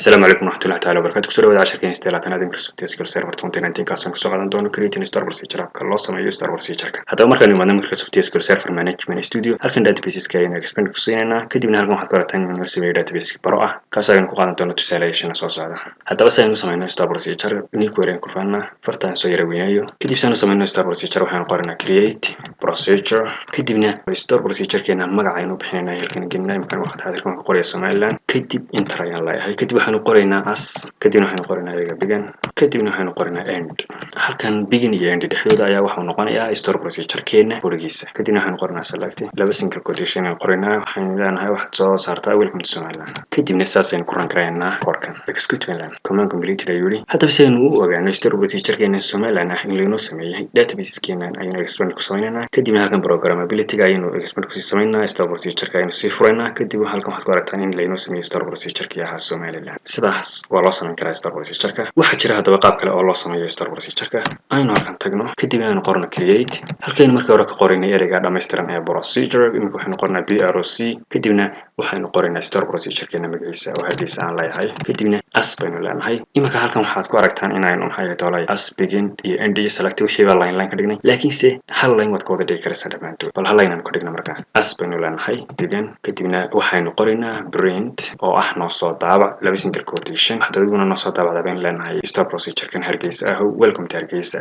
Asalaamu calaykum waraxmatullahi taala wabarakatu. Kusoo dhawaada casharkeen 28aad ee Microsoft SQL Server 2019, kaasoo kusoo qaadan doono creating store procedure, habka loo sameeyo store procedure-ka. Haddaba markaan imaadno Microsoft SQL Server Management Studio, halkan databaseska ayaynu expand ku siinaynaa. Kadibna halkan waxaad ku aragtaan inuu sameeyo database baro ah, kaasoo aynu ku qaadan doono tusaalayaashana soo socda. Haddaba si aynu u sameyno store procedure, new query aan ku faanaa, fartaan soo yara weynayo. Kadib si aynu u sameyno store procedure, waxaanu qoranaa create procedure. Kadibna store procedure-keena magaca aynu u bixinaynaa halkan gelina. Imkaan waqti xaadirkan waan ku qoraya Somaliland. Kadib enter ayaan leeyahay. Kadib waxaanu qoraynaa as, kadibna waxaanu qoraynaa ereyga begin, kadibna waxaanu qoraynaa end. Halkan begin iyo end dhexdooda ayaa waxau noqonayaa store procedure-keena borigiisa. Kadibna waxaanu qoraynaa select, laba single quotation ayaan qoraynaa. Waxaynu leenahay waxaad soo saartaa "Welcome to Somaliland". Kadibna saasaynu ku run garaynaa koodhkan. Execute mainland, command completed ayuu yidhi. Haddaba si aynu u ogaano store procedure-keena Somaliland ah in laynoo sameeyey, databaseskeena ayaynu expand ku sameynaynaa. Kadibna halkan programmability-ga ayaynu expand kusii samaynaa, store procedure-ka ayaynu sii furaynaa. Kadib halkan waxaad ku aragtaan in laynoo sameeyey store procedure-kii ahaa Somaliland. Sidaas waa loo samayn karaa store procedure-ka. Waxaa jira haddaba qaab kale oo loo sameeyo store procedure-ka. Aynu halkan tagno, kadibna aynu qorno create. Halkaynu markii hore ka qoraynay ereyga dhammaystiran ee procedure, iminka waxaynu qornaa proc. Kadibna waxaynu qoraynaa store procedure-keena magaciisa oo Hargeysa aan leeyahay. Kadibna as baynu leenahay. Iminka halkan waxaad ku aragtaan inaynu, maxay tolay, as, begin iyo end iyo select wixiiba line line ka dhignay, laakiinse hal line waad ka wada dhigi karaysaa dhammaantood. Bal hal line aan ku dhigna. Markaa as baynu leenahay, begin, kadibna waxaynu qoraynaa print oo ah noo soo daabac, laba single quotation. Waxaad adiguna noo soo daabacda baynu leenahay store procedure-kan Hargeysa ah, "Welcome to Hargeysa".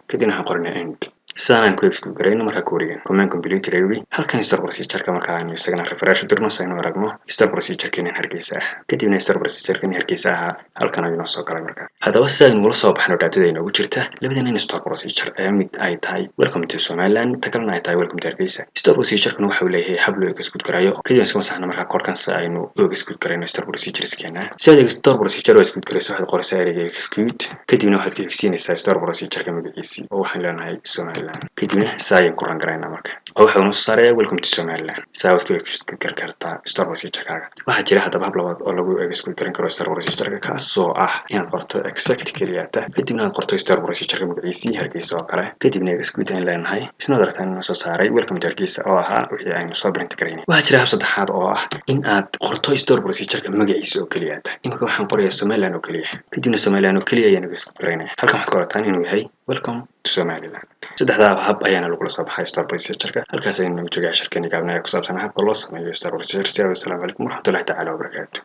Kadibna waxaan qoraynaa end. Sidaan aan ku execute garayno markaa querygan, command completed ayuu yidhi. Halkan store procedure-ka marka aynu isagana refresh u dirno si aynu aragno store procedure-keena Hargeysa ah. Kadibna store procedure-keena Hargeysa ahaa halkan ayuu noo soo galay. Markaa haddaba si aynu ula soo baxno datada inoogu jirta labadan in store procedure ayaa mid ay tahay "Welcome to Somaliland", ta kalena ay tahay "Welcome to Hargeysa", store procedure-kuna waxa uu leeyahay hab loo execute garayo. Kadib iska masaxna markaa koodhkan si aynu u execute garayno store procedureskeena. Si aad store procedure u execute garayso, waxaad qoraysaa ereyga execute, kadibna waxaad ku xigsiinaysaa store procedure-ka magaciisii oo waxaan leenahay Somaliland. Kadibna saa ayaan ku run garaynaa marka, oo waxa uu noo soo saaraya "Welcome to Somaliland". Saa waad ku execute garan kartaa store procedure-kaaga. Waxaa jira haddaba hab labaad oo lagu execute garan karo store procedure-ka, kaasoo ah inaad qorto exec keliyata, kadibna aad qorto store procedure-ka magaciisii, Hargeysa oo kale. Kadibna execute ayaan leenahay. Isna waad aragtaan inuu soo saaray "Welcome to Hargeysa" oo ahaa wixii aynu soo print garaynay. Waxaa jira hab saddexaad oo ah in aad qorto store procedure-ka magaciisa oo keliyata. Imika waxaan qorayaa Somaliland oo keliya, kadibna Somaliland oo keliya ayaan execute garaynaya. Halkan waxaad ku aragtaan inuu yahay "Welcome to Somaliland". Saddexdaa hab ayaana lagula soo baxay store procedure-ka. Halkaas ayaynu nagu joogay casharkeeni gaabna ee ku saabsan habka loo sameeyo store procedure. Assalaamu calaykum waraxmatullahi tacaala wabarakaatu.